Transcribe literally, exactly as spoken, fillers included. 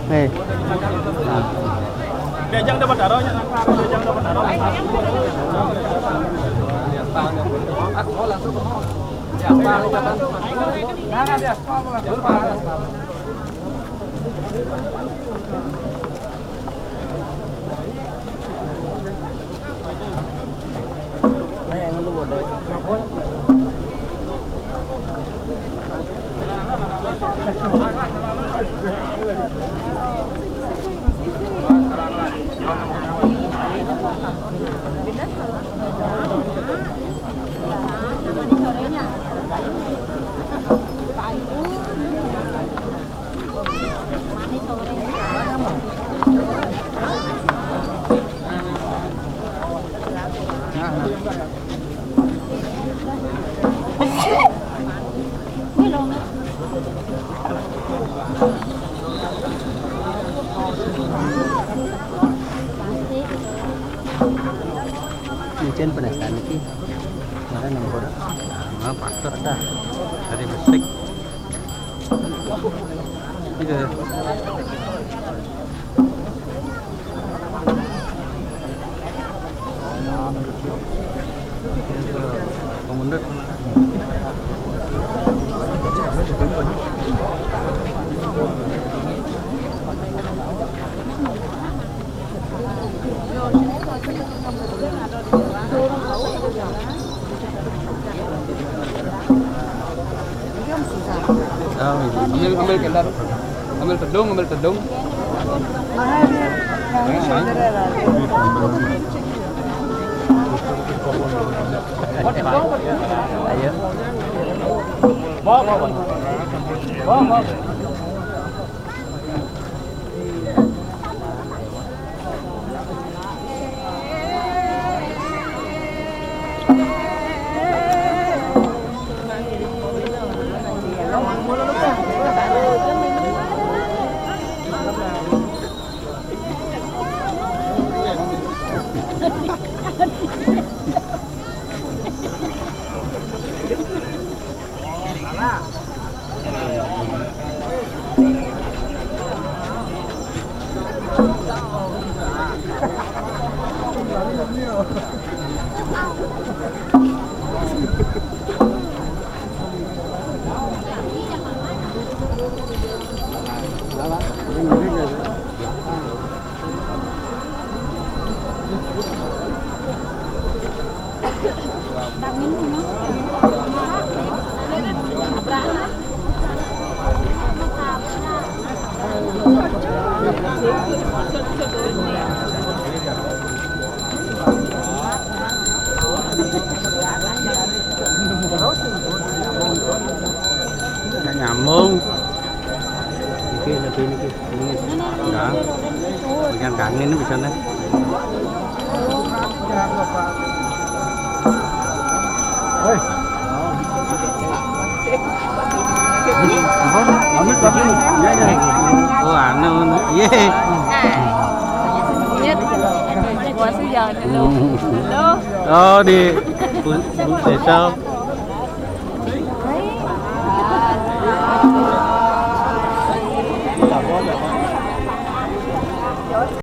Hei. Nah. Diajak dapat taruhnya, diajak dapat taruh. Mungkin penasaran iki. Mana nang kono? Nah, pastor dah. Dari besik. Iya. Komandan. Ambil, ambil kendar. Ambil tedung, ambil tedung. Ayo. Bawa, bawa, bawa. Bawa, bawa. Nah, nyambung. Iki lebih niki. Ini. Nah. Bagian kangen ini bisa nih. Hei. Apa? Amit, tapi. Ya, ya. Oh, anu, anu. Iya. Masih jangan dulu. Halo. Oh, di Bu, Bu Sesal.